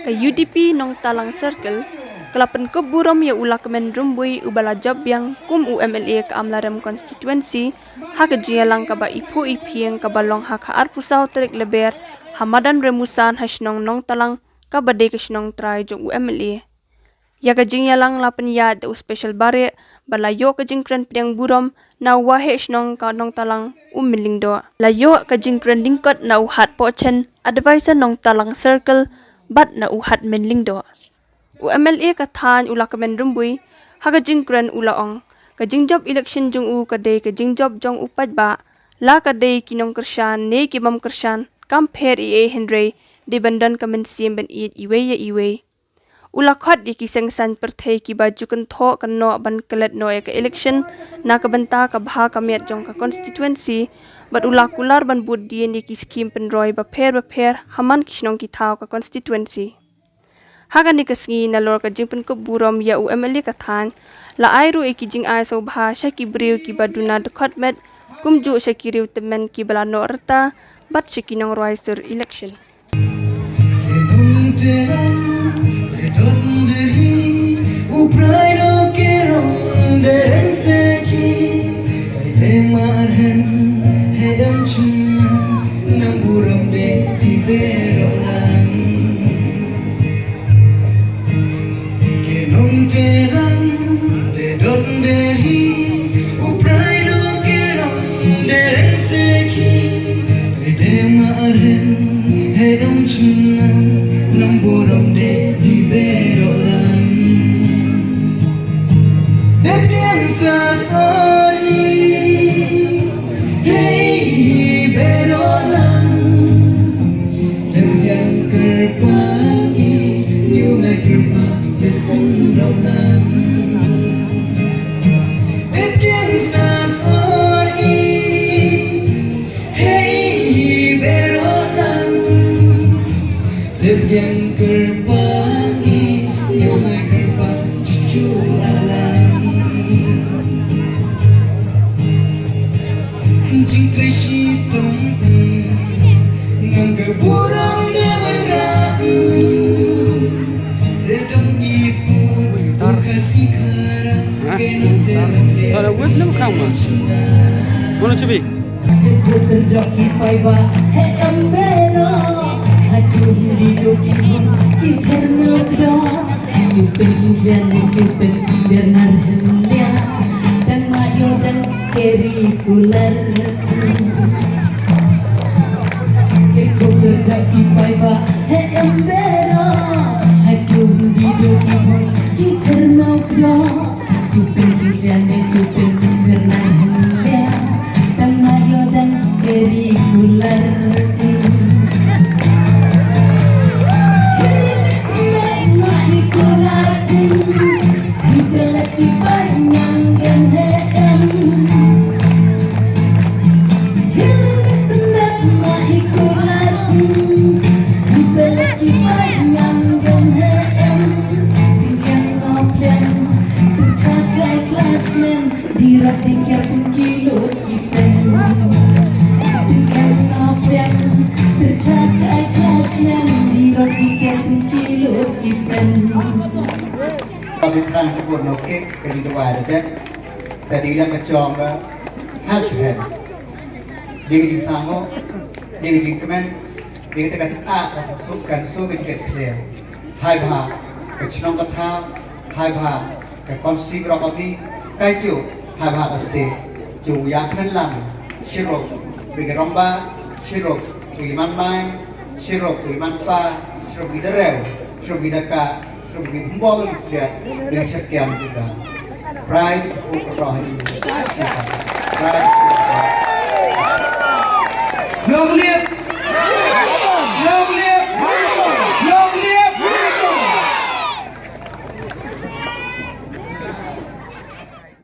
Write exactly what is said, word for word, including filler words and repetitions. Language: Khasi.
Ka U D P Nongtalang Circle ka la pynkup burom ïa u Lahkmen Rymbui uba la jop biang kum u M L A ka Amlarem Constituency ha ka jingïalang kaba iphuh iphieng kaba long ha ka arphew saw tarik Lber ha madan Remusan ha shnong Nongtalang kaba dei ka shnong trai jong u M L A. Ïa ka jingïalang la pynïaid da u Special Bareh bad la ïoh ka jingkren pdiang burom na u Waheh Shnong ka Nongtalang, u Myllyngdoh. La ïoh ka jingkren lyngkot na u Hatpohchen, Advisor Nongtalang Circle, bad na u Hatmynlyngdoh. U M L A ka thaiñ u Lahkmen Rymbui ha ka jingkren u la ong, ka jingjop election jong u ka dei ka jingjop jong u paidbah, la ka dei ki nongkyrshan ne ki bym kyrshan kam pher ei ei, hynrei dei ban don ka mynsiem ban ïeit iwei ïa iwei. U la khot ïa ki seng saiñ pyrthei kiba ju kynthoh kynnoh ban klet noh ïa ka election na ka bynta ka bha ka miat jong ka constituency, bad u la kular ban bud dien ïa ki skhim pynroi bapher bapher ha man ki shnong ki thaw ka constituency. Ha kane ka sngi, nalor ka jingpynkup burom ïa u M L A ka thaiñ, la ai ruh ïa ki jingai sngewbha sha ki briew kiba duna dkhot met, kumjuh sha ki riew tymmen kiba la noh rta bad sha ki nongrwai sur election. Huh? Got a whip? Never come on. Wanna to be? Ba ki khang jukut no kek ka jingduwai da dep. Ta dei lang ka jong ka hash hand. Dei ka jingsngew, dei ka jingkmen, dei ka, kan a kan suk kan suk ka jingkit khlieh. Hai bha ka chnong ka thaw, hai bha ka konstituensi ka mi, kai ju hai bha ka state. Ju ïa kmen lang shirup bad ki rangbah, shirup bad ki manmai, shirup bad ki manpa, shirup bad ki darew, shirup bad ki daka, shirup bad ki bymbo bymsiat, bad ki shyrkhei bad ki da. Pride ku ka roh hi. Pride. Long live